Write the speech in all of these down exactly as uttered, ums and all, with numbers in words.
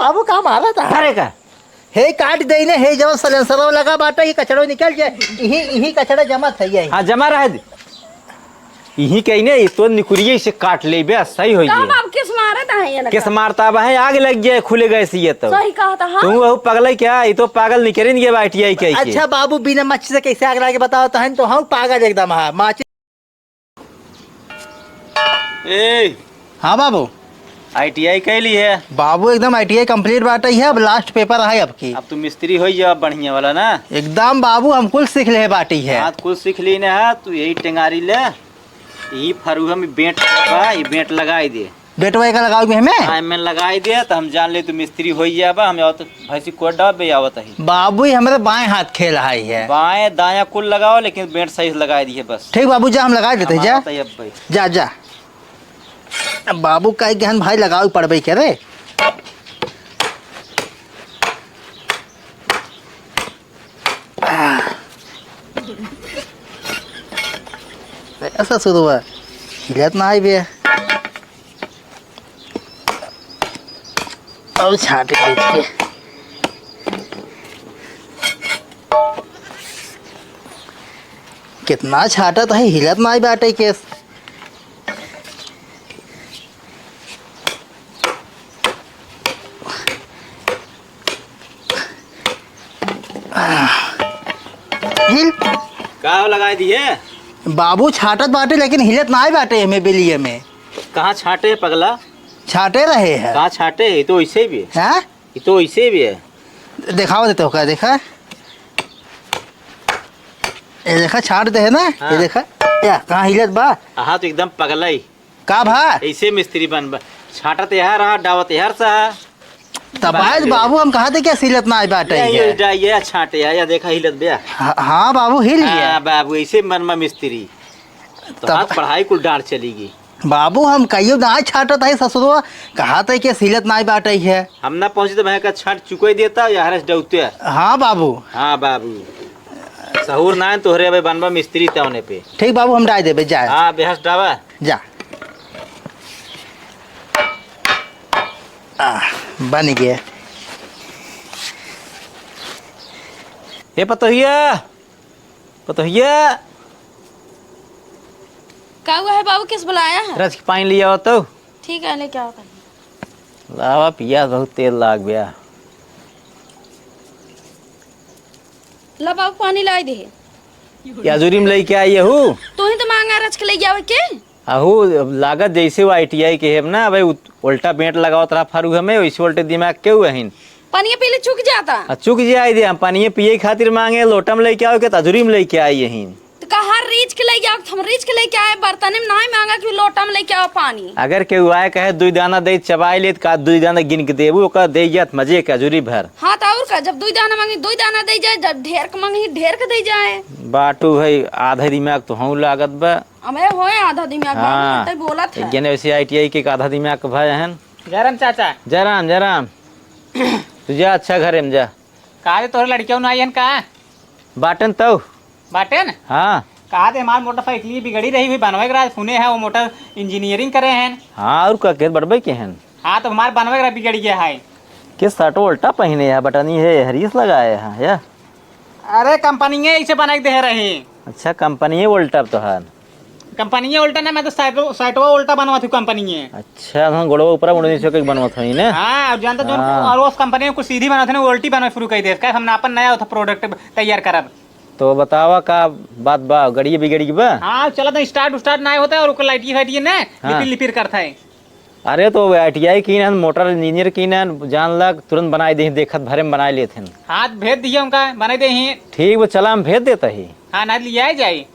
अब वो का मारत है? अरे का? हे काट दे ने, हे जवन सलेंसरो लगा बाटे, ये कचड़ो निकल जाए, इही, इही कचड़ा जमा था, यही। हाँ, जमा रहे दे। इही कही ने, ये तो निकुरिये से काट लेबे, सही हो का जाए। बाबू, किस मारत है ये लगा? किस मारता बा है, आग लग जाए खुले गैस ये तो। सही कहत है, हाँ। तू वहू पगल है क्या? ये तो पागल निकरिन गए बा ITI कह के। अच्छा बाबू, बिना माचिस से कैसे आग लगे बताओ तो, हम तो हम पागल एकदम, हाँ, माचिस। ए, हाँ बाबू। ITI कैली है? बाबू, एकदम ITI complete बाटे है, अब last paper है अब की। अब तू मिस्त्री होइ जा बढ़िया वाला ना। एकदम बाबू, हम कुल सीख ले बाटी है। हाँ, कुल सीख ली ना, तू यही टेंगारी ले, यही फरुहा में बेंट बा, ये बेंट लगाई दे। बेंटवा एका लगाओ में हमें? हाँ, एमे लगाई दे, तो हम जान ले तू मिस्त्री होइ जाबा, हम आवत भैंसी कोट डाल बे आवत ही। बाबू, ये हमारे बाएं हाथ खेल हाई है। बाएं दायां कुल लगाओ, लेकिन बेंट सही से लगाई दिए बस। ठीक बाबू, जा हम लगाई देते हैं, जा। हमारा तो ये अब भाई। जा, जा। अब बाबू का गहन भाई लगाओ पड़बे के रे। आ। ऐसा शुरू हुआ, हिलत ना आई बे। अब छाट के देखिए। कितना छाटत है, हिलत नाई बाटे केस। हिल। का हो लगाई दिए? बाबू छाटत बाटे, लेकिन हिलत नाई बाटे एमे बेलिए में। कहाँ छाटे है पगला? छाटे रहे है। कहाँ छाटे है? ये तो वैसे ही भी है। हैं? ये तो वैसे ही भी है। देखावा देते हो का, देखा? ये देखा, छाट दे है ना? हाँ। ये देखा? या, कहाँ हिलत बा? हाँ, तो एकदम पगला ही। का भा? ऐसे मिस्त्री बन बा। छाटत यहाँ रहा, डावत यहाँ से। तब आज बाबू, हम कहा थे क्या हिलत नाई बाटे ये, ये? ये डा-, ये छाटे है, या देखा हिलत बे। हाँ, हाँ बाबू, हिल गया। हाँ बाबू, ऐसे मन में मिस्त्री। तो तब हाथ पढ़ाई कुल डांट चली गई। बाबू, हम कहियो ना छाटत है ससुरवा, कहा थे कि हिलत नाई बाटे है। हम ना पहुँचे तो मैं का छाट चुकोई देता, या हरस डौते। हाँ बाबू। हाँ बाबू, सहूर ना है तोहरे, अबे बनबा मिस्त्री तौने पे। ठीक बाबू, हम डाई देबे, जाए। हाँ, बेहस डावा। जा। आ, बन गया। ए पतोहिया, पतोहिया। का हुआ है बाबू, किस बुलाया है? रच के पानी ले आओ तो। ठीक है, लेके आओ पानी। लावा पिया, बहुत तेल लाग गया। ला बाबू, पानी लाई दे। या अजूरी में लेके आई हूँ। तू ही तो मांगा रच के ले जावे के। अहू, अब लागत जैसे वो ITI के है ना, भाई उत-, उल्टा बेंट लगावत रहा फारू हमें, वैसे उल्टे दिमाग के हुए हिन। पनिया पी ले, चुक जाता। आ, चुक जाए दे, हम पनिया पिए खातिर मांगे, लोटा में लेके आओ के, तजुरी में लेके आई यहीं। तो का हर रीछ के लेके आओ, हम रीछ के लेके आए, बर्तन में नाई मांगा कि लोटा में लेके आओ पानी। अगर केहू आए कहे, "दुई दाना दे," चबाई लेत का, दुई दाना गिन के देबू, ओकर दे जात मजे के अजूरी भर। हाँ, तो और का, जब दुई दाना मांगी, दुई दाना दे जाए, जब ढेर के मांगी, ढेर के दे जाए। बाटू है, आधा दिमाग तो हूँ लागत बा। अबे होए आधा दिमाग, हाँ। बाबू, तै बोलत है। एक जने वैसे ITI के एक आधा दिमाग के भाई हन। जय राम चाचा। जय राम, जय राम। तू जा अच्छा घरे में जा। का रे तोहरे लड़कियों ना आई हन का? बाटन तौ। बाटन? हाँ। कहा थे हमार मोटरसाइकिल बिगड़ी रही हुई बनवे के राज सुने है वो मोटर इंजीनियरिंग करे हैं। हाँ और का के बड़बे के हैं। हाँ तो हमार बनवे के राज बिगड़ गया है। के शर्ट उल्टा पहने है बटनी है हरीस लगाए है या? अरे कंपनी ऐसे बना के दे रही। अच्छा कंपनी उल्टा तो है। कंपनिये उल्टा ना, मैं तो साइडो-, साइडवा उल्टा बनवा थी कंपनिये। अच्छा, हम गोड़वा ऊपरा मुड़नी से के बनवा थी ना? हाँ, और जानता जो हाँ। और उस कंपनी में कुछ सीधी बनवा थी ना, उल्टी बनवा शुरू कर दे। कहे हम ना अपन नया होता प्रोडक्ट तैयार करब। तो बतावा का बात बा, गड़िए बिगड़ी बा? हाँ, चला तो स्टार्ट उस्टार्ट ना होता है और ओकर लाइटिए फाइटिए ना, हाँ। लिपिर लिपिर करता है। अरे तो ITI कीन हन, मोटर इंजीनियर कीन हन, जान लग तुरंत बनाई देही, देखत भरे में बनाई लेत हन। हाँ, भेज दिए उनका, बनाई देही। ठीक बा, चला हम भेज देत ही। हाँ, ना लिया जाई।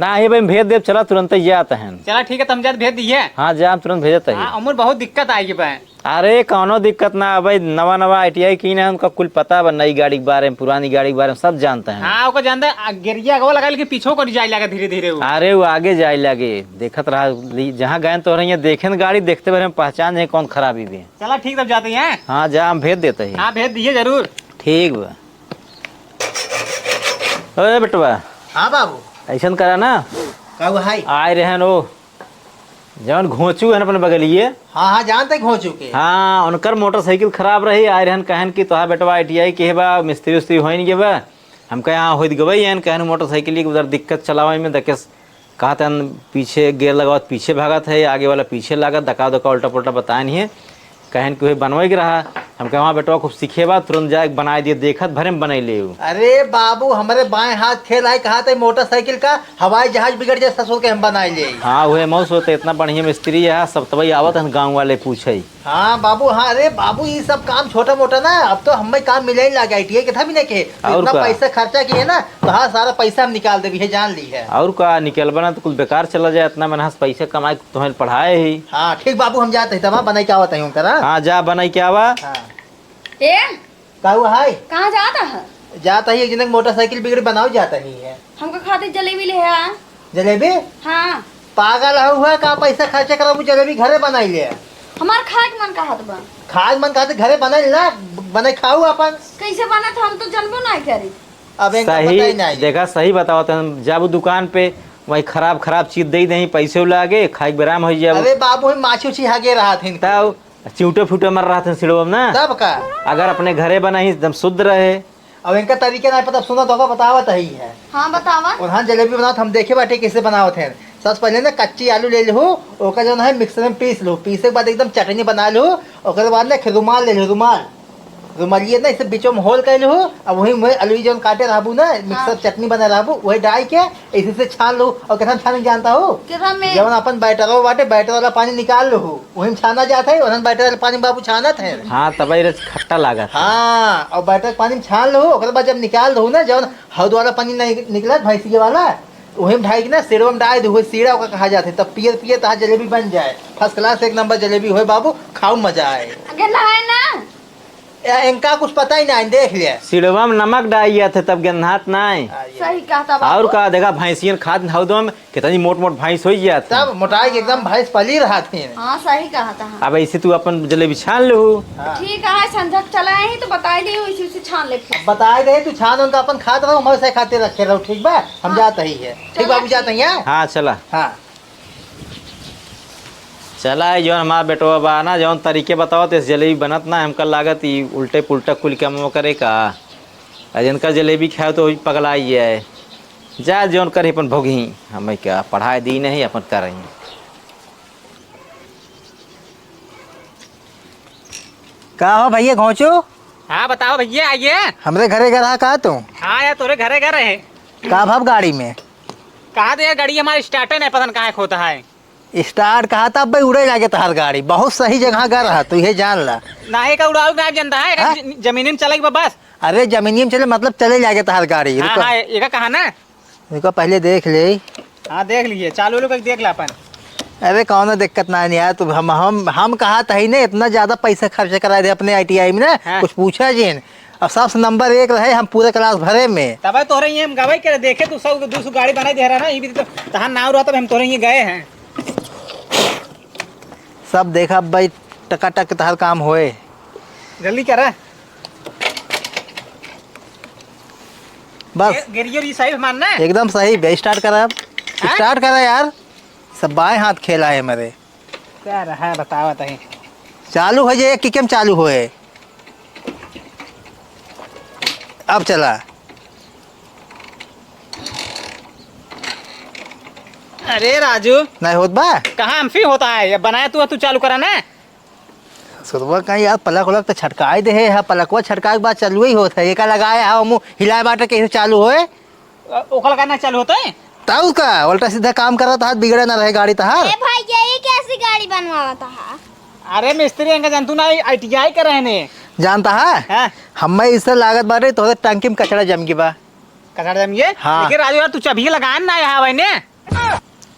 ना ही भाई, हम भेज देब, चला तुरंत ही जात हन। चला ठीक है, तुम जात भेज दिए। हाँ, जा हम तुरंत भेजत ही। हाँ, अमुर बहुत दिक्कत आई बा। अरे कौनो दिक्कत ना भाई, नवा नवा ITI कीन हन, उनका कुल पता बा नई गाड़ी के बारे में, पुरानी गाड़ी के बारे में सब जानत हन। हाँ, ओको जानता है, आ, गिरिया को लगा लेकिन पीछे को जाए लगा धीरे धीरे वो। अरे वो आगे जाए लगे, देखत रहा, ली-, जहाँ गए तो रही देखे न गाड़ी, देखते भरे में पहचान जाए कौन खराबी भी। चला ठीक, तब जाते हैं। हाँ, जा, हम भेज देते ही। हाँ, भेज दिए जरूर। ठीक बा। ओए बेटवा। हाँ बाबू। ऐसन करा ना। का हुआ है? आए रहे न वो जौन घोंचू है ना अपने बगलिए। हाँ, हाँ, जानते घोंचू के। हाँ, उनकर मोटरसाइकिल खराब रही, आए रहन कहन कि तोहार बेटवा आई टी आई के बा, मिस्त्री उस्त्री होइन के बा। हम कहे, "हाँ, होइत गवई है," कहन मोटरसाइकिल के उधर दिक्कत चलावे में, दकेस कहत हन, पीछे गेयर लगावत पीछे भागत है, आगे वाला पीछे लागत, दका दका उल्टा पुल्टा बताए नहीं है। कहन कि वही बनवाई के रहा। हम कहे, "वहाँ बेटवा खूब सीखे बा, तुरंत जाए बनाए दिए, देखत भरे में बनाई ले।" अरे बाबू, हमरे बाएं हाथ खेल आए, कहा थे मोटरसाइकिल का हवाई जहाज बिगड़ जाए, ससुर के हम बनाए ले। हाँ, वही मौस होते, इतना बढ़िया मिस्त्री है, सब तबई आवत हन गाँव वाले पूछे। हाँ बाबू, हाँ, अरे बाबू, ई सब काम छोटा मोटा ना, अब तो हमें काम मिले ही लागे, आई टी आई के था भी नहीं के, और इतना का? पैसा खर्चा किए ना, तो हाँ, सारा पैसा हम निकाल देबी है, जान ली है। और का, निकलबा ना तो कुल बेकार चला जाए, इतना मेहनत से पैसा कमाए, तुम्हें पढ़ाए ही। हाँ, ठीक बाबू, हम जाते हैं, तब हाँ, बनाई के आवत है उनका, हाँ? हाँ, जा बनाई के आवा। हाँ। ए, का हुआ है? कहाँ जाता है? जाता ही, एक जने के मोटरसाइकिल बिगड़ी, बनाओ जाता ही है। हमका खातिर जलेबी ले आ। जलेबी? हाँ। पागल हऊ है का? पैसा खर्चा करबू, जलेबी घरे बनाई ले। हमार खाए के मन कहत बा। खाए के मन कहत घरे बनाई ले ना, बनाई खाऊ अपन। कैसे बनत हम तो जानबो नहीं करी। अब इनका सही, पता ही नहीं। देखा, सही बतावत हम, जाबू दुकान पे, वही खराब खराब चीज दे दे, पैसे लागे, खाए के बेराम हो जाबू। अरे बाबू, हम माछी उछी हागे रहत हिन। तब चिउटे फुटे मर रहत हैं सिड़वा में ना। तब का? अगर अपने घरे बनाई एकदम शुद्ध रहे। अब इनका तरीका नहीं पता, सुना तो बतावत ही है। हाँ, बतावा। और हाँ, जलेबी बनावत हम देखे बाटे कैसे बनावत हैं। सबसे पहले ना कच्ची आलू ले लहू, ओकर जौन है मिक्सर में पीस लहू, पीसे के बाद एकदम चटनी बना लहू। ओकर बाद ना एक रुमाल ले लहू, रुमाल, रुमालिये ना इसे बीचों में होल कर लहू। अब वही में आलू जौन काटे रहबू ना, मिक्सर हाँ। चटनी बना रहबू, वही डाल के इसी से छान लहू। और कैसे छाने जानता हो? केकरा में? जवन अपन बैटरवा बाटे, बैटर वाला पानी निकाल लहू, वही में छाना जात है, वही बैटर वाला पानी बाबू छानत है। हाँ, तबई रच खट्टा लागत है। हाँ, और बैटर के पानी में छान लहू, ओकर बाद जब निकाल दहू ना, जवन हौद वाला पानी नहीं निकलत भैंसिया वाला, वही में ढाई के ना सिड़वा में डाल दहू, सीड़ा ओकर कहा जात है, तब पियर पियर तहार जलेबी बन जाए। फर्स्ट क्लास, एक नंबर जलेबी होए बाबू, खाऊ मजा आए। अगर नहाए ना। ए, इनका कुछ पता ही नहीं, देख लिया। सिड़वा में नमक डाल दिया थे, तब गन्हात नहीं। आ, ये। सही कहता बाबू। और का, देखा, भैंसियन खात हौदवा में, कितनी मोट मोट भैंस हो जात है। तब मोटाई के एकदम भैंस पली रहत है। हाँ, सही कहता है। अब ऐसे तू अपन जलेबी छान लहू। हाँ। ठीक है, संझक चला आई तो बताई दे, इसी से छान ले फिर। बताई दे, तू छान उनका अपन खात रहो, हमारे से खाते रखे रहो, ठीक बा? हम हाँ। जात ही है। ठीक चला बाबू, जात ठीक। ही है। हाँ, चला। हाँ। चला, ई जौन हमार बेटवा बा ना, जौन तरीके बतावत, इस जलेबी बनत ना, हमका लागत ई उल्टे पुल्टा कुल काम करे का। आ जिनका जलेबी खाए तो वही पगलाई है। जा, जौन करे अपन भोगही, हमें क्या, पढ़ाई दी नहीं, अपन करही। का हो भैया घोंचू? हाँ, बताओ भैया, आइए। हमरे घरे घर रहा का तू? हाँ यार, तोरे घरे घर है। का भाव गाड़ी में? कहा तो यार, गाड़ी हमारा स्टार्टर नहीं, पता नहीं कहाँ खोता है। स्टार्ट कहा था, अब भाई उड़े लागे तहार गाड़ी। बहुत सही जगह गा रहा, तू ये जान ला। ना, एका उड़ाऊ ना जनता है, एका हाँ? ज-, जमीनी में चलेगी बस। अरे, जमीनी में चले, मतलब चले लागे तहार गाड़ी। हाँ, रुको। हाँ, एका कहा ना? रुको, पहले देख ले। हाँ, देख लीजिए, चालू वालू करके देख ला अपन। अरे, कौनो दिक्कत ना है यार, तू हम, हम, हम कहा था ही ना, इतना ज्यादा पैसा खर्च करा दे अपने आई टी आई में ना, हाँ। कुछ पूछा जिन। अब सबसे नंबर एक रहे हम पूरे क्लास भरे में। तब तोहरे ये हम गवाही करे देखे, तू सब दू सौ गाड़ी बनाई दे रहा ना, ये भी तो तहार नाव रहा, तब हम तोहरे ये गए हैं। सब देखा भाई, टकाटक तहार काम होए। जल्दी करा। बस। गे-, गेरियो री साइड मान ना। एकदम सही बे, स्टार्ट करा अब। हाँ? स्टार्ट करा यार। सब बाएं हाथ खेला है मेरे। क्या रहा है, बतावा तही। चालू हो जाए, किक में चालू होए। अब चला। अरे राजू। नहीं होत बा? कहाँ हम फिर होता है? ये बनाया तू, तू चालू करा ना। सुरवा कहीं यार, पलक उलक तो छटकाई दे है, हाँ, पलकवा छटकाए के बाद चालू ही होत है। एका लगाए, हाँ, मुँह हिलाए बाटे, कैसे चालू होए? अ, ओका लगाए ना चालू होता है? ताऊ का, उल्टा सीधा काम करत हाथ बिगड़े ना रहे गाड़ी तहार। ए भाई, ये कैसी गाड़ी बनवावत हा? अरे मिस्त्री, इनका जानतू ना, आई टी आई करे हैं ने। जानता है? हाँ। हमें इससे लागत बाटे, तोहरे टंकी में कचड़ा जम गई बा। कचड़ा जम गई? हाँ। लेकिन राजू यार, तू चाबिये लगाए ना यहाँ भाई ने।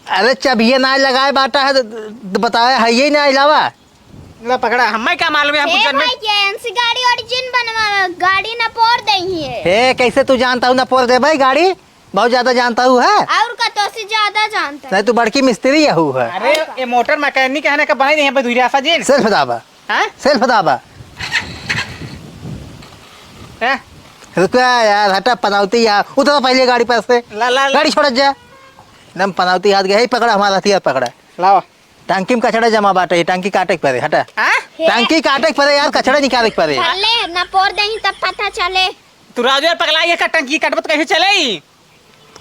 अरे चाबिये ना लगाए बाटा है, तो, तो बताए है ये ना अलावा। ला पकड़ा, हमें क्या मालूम है, हम हे कुछ भाई, के एन सी गाड़ी वाड़ी जिन बनवा, गाड़ी ना पोर दे ही है। हे, कैसे तू जानता हूँ ना पोर दे भाई गाड़ी? बहुत ज्यादा जानता हूँ है। और का तो से ज्यादा जानता है। नहीं, तू बड़की मिस्त्री यहू है। अरे, ये मोटर मैकेनिक है ना, का बनाई नहीं है, बस धुरिया सा जिन। सेल्फ दाबा। हाँ? सेल्फ दाबा। हैं? रुक यार, हटा पनावती यार। उतर पहले गाड़ी पर से। ला, ला, ला। गाड़ी छोड़ जा। नम पनावती हाथ गए, पकड़ा हमारा हथियार पकड़ा। लावा। टंकी में कचड़ा जमा बाटे, टंकी काटे के परे, हटा। हाँ? टंकी काटे के परे यार, कचड़ा निकाले के परे। भले ना पोर देही तब पता चले। तू राजू यार पगला, ये का टंकी काटबो तो कैसे चले?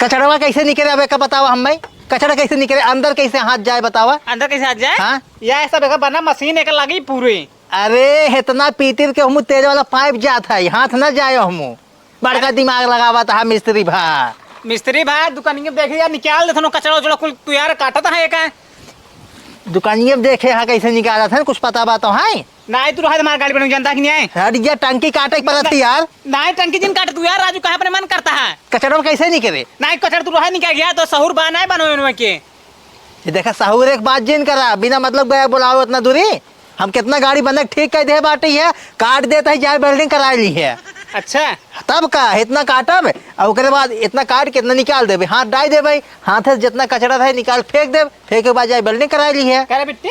कचड़वा कैसे निकले, अब एका बतावा हमें, कचड़ा कैसे निकले, अंदर कैसे हाथ जाए बतावा? अंदर कैसे हाथ जाए? हाँ। यह सब एक बना मशीन एक लगी पूरी। अरे, इतना पीतिर के हमू तेज वाला पाइप जात है, हाथ ना जाए हमू। बड़का अरे। दिमाग लगावत है मिस्त्री भा। मिस्त्री भा, दुकानिया देखे यार, निकाल देथनो कचड़ा उचड़ा कुल, तू यार काटत है का? दुकानिया देखे हा कैसे निकालत है, कुछ पता बा तो है? नाहीं, तू रहा, हमार गाड़ी बने जानता कि नहीं है? हट गया, टंकी काटे के पड़त है यार। नाहीं, टंकी जिन काट तू यार, राजू, कहाँ अपने मन करता है? कचड़ा कैसे निकले? नाहीं, कचड़ा तू रहा, निकल गया तो सहूर बा, नाहीं बनो इनमें के। ये देखा, सहूर एक बात जिन करा, बिना मतलब गया बुलाओ इतना दूरी। हम कितना गाड़ी बंधक ठीक कर दे बाटी है, काट देता है, जाए welding करा ली है। अच्छा। तब का, इतना काटब, और ओकरे बाद इतना काट के इतना निकाल देबे, हाथ डाल देबे, हाथ से जितना कचड़ा रहे निकाल फेंक देब, फेंक के बाद जाए welding करा ली है। करे बिट्टी?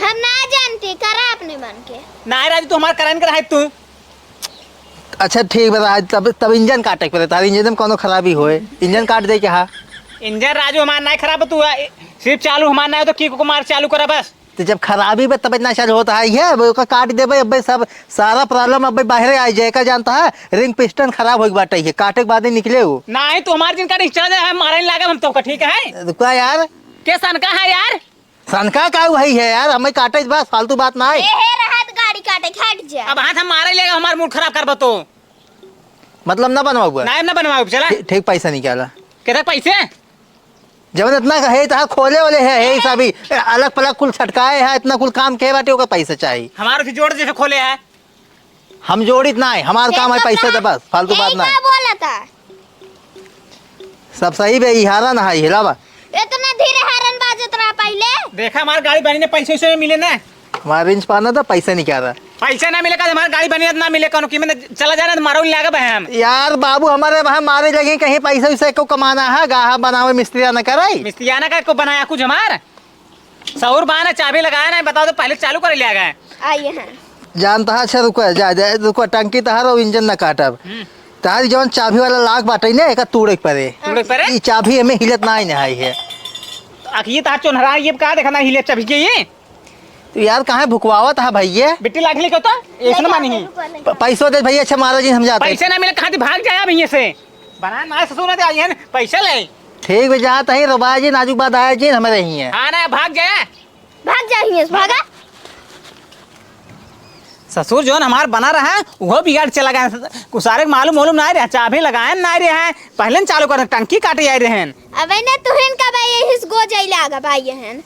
हम ना जानती, करा अपने मन के। नाहीं राजू, तू हमार कराइन के रहे तू। अच्छा ठीक बा, आज तब, तब इंजन काटे के पड़े, तार इंजन में कौनो खराबी होए, इंजन काट दे के हा। इंजन राजू हमार नाहीं खराब, तू आ, सिर्फ चालू हमार नाहीं हो तो की को मार चालू करा बस। तो जब खराबी बा तब इतना चालू होता है, ये अब ओका काट देबे, अब सब सारा problem अब बाहरे आ जाए, का जानता है, ring piston खराब हो गई बाटे, ये काटे के बाद ही निकले हो। नाहीं, तू हमार जिन काटे चला जाए, हम मारे नहीं लागे, हम तो का ठीक है। रुका यार। के सन का है यार? सनका का वही है यार, हमें काटे बस, फालतू बात ना है। ए, हे रहत गाड़ी काटे, हट जा। अब हाथ हम मारे लेगा, हमार मूड खराब करबो तो। मतलब ना बनवाओ बस। ना, ना बनवाओ, चला। ठीक, ठीक, पैसा निकाला। केतना पैसे? जवन इतना का है, इतना खोले वाले है, है ही सभी। ए, अलग पलग कुल छटकाए है, इतना कुल काम के बाटे, ओकर पैसा चाहिए। हमारो से जोड़ जैसे खोले है। हम जोड़ित ना है, हमार काम है पैसा दे बस, फालतू बात ना है। का बोलता? सब सही बे, ई हारन है, हिलावा। इतना धीरे हारन बाजत रहा पहिले। देखा, हमार गाड़ी बनी ने पैसे वैसे मिले ना। हमार रिंच पाना था, पैसा निकाला। पैसा ना मिले का, हमार गाड़ी बनी ना मिले, कौनो कीमत चला जाना, तो मारो लागा बहन। यार बाबू, हमारे वहाँ मारे लगे, कहीं पैसा वैसे को कमाना है, गाहा बनावे, मिस्त्रिया न कराई। मिस्त्रिया ना का को बनाया कुछ हमार? सहूर बा ना, चाबी लगाया ना, बताओ तो पहले चालू कर लिया गया। आइए हैं। जानता है, अच्छा रुको, जा, जा, रुको, टंकी तहार और इंजन ना काटब। हम्म। तहार जौन चाबी वाला लाग बाटे ना, एका तूड़े के परे। तूड़े के परे? ई चाबी एमे हिलत ना, ही ना है। तो आखिर ये तहार चोन्हरा, ये का देखा ना हिले चाबी के ये? तो यार, काहे भुकवावत है भैया? बिट्टी लाग ली क्यों तो? ऐसा ना मानी। प-, पैसो दे भैया, अच्छा मारा जी, हम जाते हैं। पैसे ना मिले, कहाँ थी भाग जाया भैया से? बना ना ससुर ना दे आई है, पैसा ले। ठीक बे, जात ही, रोबाया जी, नाजुक बात आया जी, हमें रही है। हाँ ना, भाग जाए। भाग जा हियां से, भागा। ससुर जौन हमार बना रहा है, उहो बिगाड़ चला गया। कुसारे के मालूम मालूम ना रहा, चाबी लगाए ना रहे हैं, पहले न चालू कर, टंकी काटे आए रहे हैं। अबे ने तुहिन का भाई यही से गो जाई लागा भाई हन।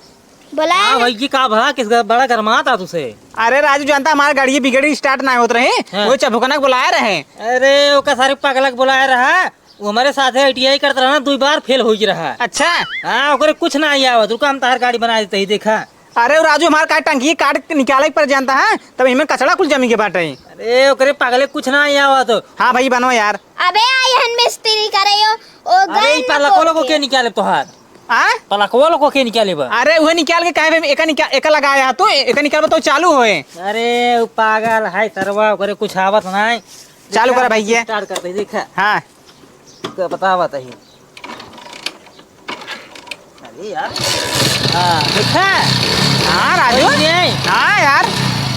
बोला हाँ है। भाई जी, का भला किस ग-, बड़ा गरमात आ तुसे? अरे राजू जानता, हमार गाड़ी बिगड़ी start ना होत रहे, हाँ। वो चभुकना के बुलाया रहे। अरे ओका सारे पागल के बुलाया रहा, वो हमारे साथे ITI करत रहा ना, दुई बार fail होइ रहा। अच्छा। हाँ, ओकरे कुछ ना आई आवत। रुका, हम तहार गाड़ी बना देते ही, देखा। अरे राजू, हमार का टंकी काट के निकाले के पड़ जानता है, तब इमे कचड़ा कुल जमी के बाटे। अरे ओकरे पागले कुछ ना आई आवत। हाँ भाई, बनो यार। अबे आई हन मिस्त्री करे यो, ओ अरे गन ई पलको लोगो के निकाले तोहार? आ? पलकवा लोगो के निकाले बा? अरे उहे निकाल के काहे बे, एका निकाल, एका लगाया तू, एका निकाल तो चालू होए। अरे उ पागल है सरवा, ओकरे कुछ आवत ना है। चालू देखा, करा भैया। Start करते, देखा। हाँ। का बतावत ही। अरे यार। हाँ, देखा? हाँ, राजू। अरे ये। हाँ, यार।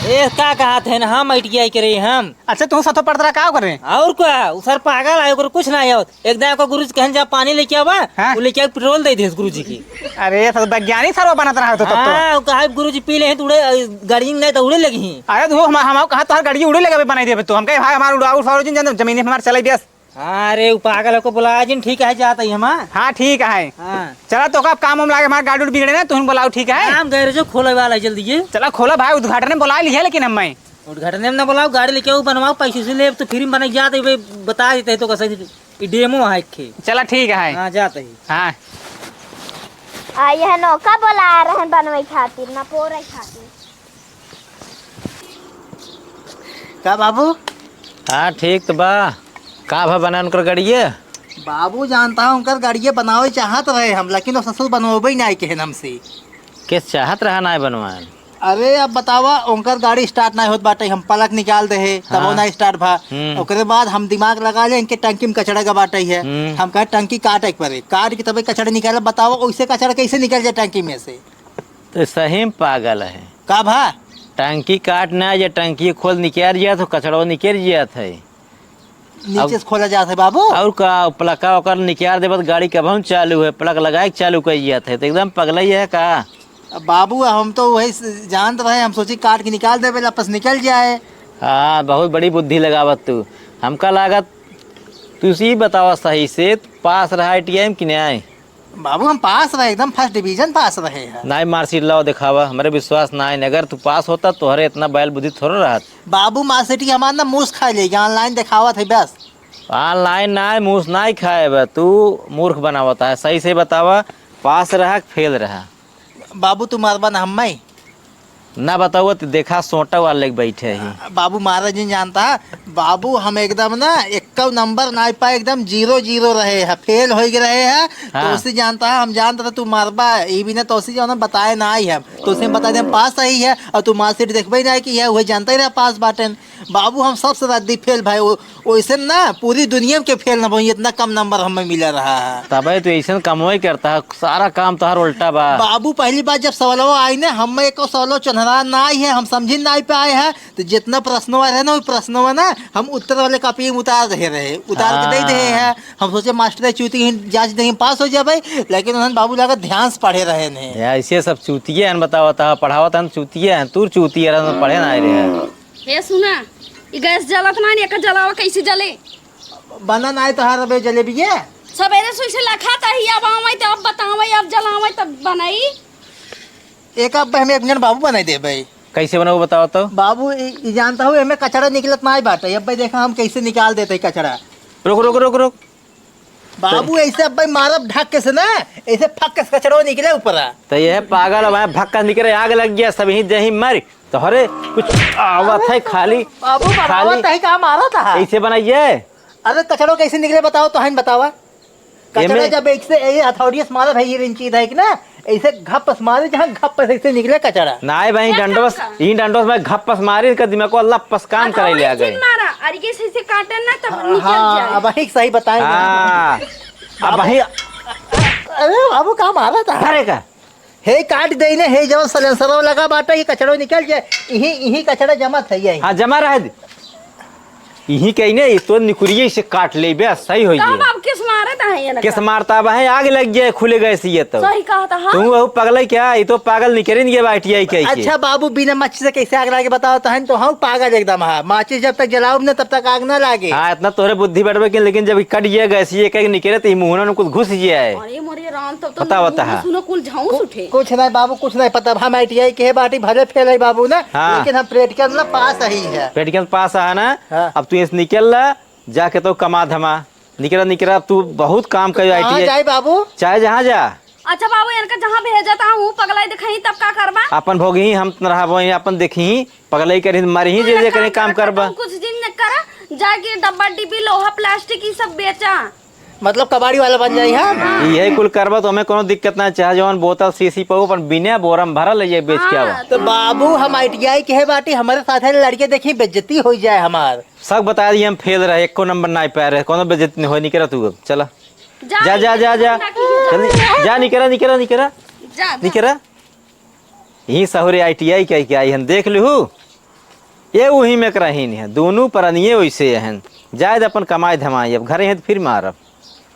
ए, का कहत है ना, हम ITI करे हम। अच्छा, तू सतो पढ़त रहा, का करे? और का? उ सर पागल है, ओकर कुछ ना आवत। एक दाई ओकर गुरुजी कहन जा पानी लेके आवा, हाँ। उ लेके आके पेट्रोल दे दे गुरुजी की। अरे, सर वैज्ञानिक सर वो बनत रहा तो तब तो। हाँ, उ कहा गुरुजी पी ले तो उड़े, गाड़ी नहीं तो उड़े लगी। अरे, तू हम, हम कहा तोहर गाड़ी उड़े लगे बनाई देबे तू। हम कहे, भाई, हमार उड़ाऊ उड़ाऊ जिन जमीन हमार चले दिया। हाँ, अरे, उ पागल को बुलाया जिन, ठीक है, जात ही हम, हाँ? हाँ, ठीक है। हाँ। चला, तो का काम वाम लागे, हमार गाड़ी उड़ी बिगड़े ना, तुम बुलाओ, ठीक है? हम गैरेजो खोले वाला है जल्दी ये। चला, खोला भाई, उद्घाटन में बुला लिया, लेकिन हम मैं। उद्घाटन में ना बुलाओ, गाड़ी लेके आओ, बनवाओ, पैसे से ले, तो फ्री में बना जात है, बता देते हैं तो कैसे, ये demo है खे। चला, ठीक है। हाँ, जात ही। हाँ। आ, यह नौका बुला रहे हैं बनवे खातिर, ना पोरे खातिर। का बाबू? हाँ, ठीक तो बा। का भा बना उनकर गड़िया? बाबू जानता है, उनकर गड़िया बनावे चाहत रहे हम, लेकिन वो ससुर बनवे ही नहीं कहे हमसे। के चाहत रहा ना बनवाए? अरे अब बतावा, उनकर गाड़ी start नहीं होत बाटे, हम plug निकाल दे है, तब वो हाँ। ना start भा। हम्म। ओकरे बाद हम दिमाग लगा ले, इनके टंकी में कचड़ा का बाटे है। हम्म। हम कहे टंकी काटे के पड़े, काट के तबे कचड़ा निकाले। बतावा, ओइसे कचड़ा कैसे निकल जाए टंकी में से? तो सही में पागल है। का भा? टंकी काट ना, ये टंकी खोल निकर जात हो, कचड़वा निकर जात है। नीचे अब से खोला जात है बाबू। और का, प्लका ओकर निकर देबत, गाड़ी कब हम चालू है, प्लक लगाए के चालू कर जात है, तो एकदम पगला ही है का? अब बाबू, हम तो वही स-, जानत रहे, हम सोची काट के निकाल देबे, वापस निकल जाए। हाँ, बहुत बड़ी बुद्धि लगावत तू। हमका लागत, तू सी बतावा सही से, तू पास रहा आई टी आई में कि नहीं? बाबू, हम पास रहे, एकदम फर्स्ट डिवीजन पास रहे हैं। नाई मार्कशीट लाओ दिखावा, हमरे विश्वास नाई। अगर तू पास होता, तोहरे इतना बैल बुद्धि थोड़ा रहत। बाबू, मार्कशीट हमार ना मूस खा लेगी, ऑनलाइन दिखावत है बस। ऑनलाइन नाई, मूस नाई खाए बा, तू मूर्ख बनावत है। सही से बतावा, पास रहा कि फेल रहा? बाबू, तू मारबा ना हम्मे? ना बताओ तो देखा, सोटा वाले के बैठे ही। बाबू, मारा जिन जानता है। बाबू, हम एकदम ना एक्को नंबर ना पाए, एकदम जीरो जीरो रहे है, फेल हो गए रहे है। हाँ। तो उसे जानता है, हम जानता था तू मारबा, ये भी ना तो उसे जो ना बताए ना आई है, तो उसे हम बता दे हम पास आई है, और तू मार्कशीट देखबे ना कि यह वही जानता ही रहा पास बाटन। बाबू, हम सबसे रद्दी फेल भाई, वो वैसे ना, पूरी दुनिया के फेल ना भई, इतना कम नंबर हमें मिला रहा है। तबे तो ऐसन कमवे करता है, सारा काम तोहार उल्टा बा। बाबू, पहली बार जब सवालवा आई ना, हमें एको सवालो चन्हरा ना आई है, हम समझी ना आई पाए है, तो जितना प्रश्नवा रहे ना, वो प्रश्नवा ना हम उत्तर वाले कॉपी में उतार दे रहे, उतार के दे दे हाँ। हैं। हम सोचे मास्टर चूती ही जांच दे, पास हो जाबे, लेकिन उन्होंने बाबू लगा ध्यान से पढ़े रहे नहीं। यार, ऐसे सब चूतिए हैं, बतावत है, पढ़ावत है, चूतिए हैं, तू चूतिए रहन, पढ़े ना आए रहे हैं। ए सुना, ई गैस जलत ना, एकर जलावा कैसे जले? बना ना है तोहार अबे जलेबिये। सबेरे से इसे लखात ही, अब आवै त अब बतावै, अब जलावै तब बनाई। एक अब हमें एक मिनट बाबू बनाई दे भाई। कैसे बनाऊ बताओ तो? बाबू, ई, ई जानता हूँ, एमे कचरा निकलत ना बाटे। अब भाई देखा हम कैसे निकाल देते हैं कचरा। रुक, रुक, रुक, रुक। बाबू, ऐसे अब भाई मारब ढक के से ना, ऐसे फक के कचरा निकले ऊपर। तो ये पागल है, भक्का निकले, आग लग गया, सब यहीं जहीं मर। तोहरे कुछ आवत है खाली, बाबू, बनावत खाली है, का मारत है? कैसे बनाइए? अरे, कचड़ो कैसे निकले बताओ तो, हन बतावा। कचड़ा एमे जब एक से, ये हथौड़िया से मारत है, ये इंची है कि ना, ऐसे घप्पस मारे, जहाँ घप्पस ऐसे निकले कचड़ा। नाय भाई, ये डंडोस, कचड़ा। ई डंडोस में घप्पस मारी, इनका दिमाग को अल्लाह पस काम करे ले आ हथौड़ी गए। से मारा, और ये से, से काटे ना, तब हाँ, निकल हाँ, जाए। अब वही सही बताएंगे। हाँ, अब वही। अरे बाबू, का मारा था? अरे का? हे काट देई ने, हे जवन सलेंसरवा लगा बाटे, ई कचड़ो निकल जाए। इही, इही कचड़ा जमा था, यही। हाँ, जमा रहे दे। इही कही ने, ई तो निकुरिये से काट लेबे, सही होई कब जाए। अब किस मारत है ये ना किस का? मारता अब है, आग लग जाए, खुले गए से ये तो। सही कहत है, हाँ। तू वो पगल है क्या? ई तो पागल निकरे नहीं है, आई टी आई कही के। अच्छा बाबू, बिना माचिस से कैसे आग लगे बताओ तो, हम तो हम पागल एकदम है। माचिस जब तक जलाऊब ना, तब तक आग ना लागे। हाँ, इतना तोहरे बुद्धि बढ़बे के, लेकिन जब ई कट जाए गैस, ये कहीं निकरे तो ई मुहना में कुछ घुस जाए। अरे मोरे राम, तब तो बताओ, मुंह बता। सुनो, कुल झांस कु-, उठे। कुछ नहीं बाबू, कुछ नहीं पता। अब हम आई टी आई के बाटी भले फेल है बाबू ना, हाँ। लेकिन हम प्रैक्टिकल ना पास ही है। प्रैक्टिकल पास है ना? हाँ। अब तू इस निकल ला, जाके तो कमा धमा। निकरा, निकरा, तू बहुत काम करियो कहाँ आई टी आई। जाए बाबू? चाहे जहाँ जा। अच्छा बाबू, इनका जहाँ भेजत हूँ, पगलाई दिखाई, तब का करबा? अपन भोगही, हम त रहबो, अपन देखही, पगलाई करही, मरही, जे, जे करही, काम करबा। तुम कुछ दिन न करा, जाके डब्बा डिब्बी, लोहा, प्लास्टिक, ई सब बेचा। मतलब कबाड़ी वाला बन जाई हम? इहे कुल करबा तो हमें कोनो दिक्कत ना, चाहे जवन बोतल, सीसी पाऊ, अपन बिना बोरम भरल ले जाए, बेच के आवा। हाँ, तो बाबू, हम आई टी आई के है बाटी, हमारे साथ है लड़के, देखी बेइज्जती हो जाए हमार। सब बता दिए हम फेल रहे, एको नंबर ना पाए रहे, कोनो बेइज्जती नहीं होए, निकरा तू अब, चला। जा, जा, जा, जा, जा। ना कीजिए, जा। जल्दी, जा, निकरा, निकरा, निकरा। जा, जा। निकरा। यही सहुरे आई टी आई कह के आई हन, देख लिहू। ये वही में करहीन है, दोनों परनिये वैसे हन। जाए दे अपन कमाई धमाई, अब घरे हैं तो फिर मारब।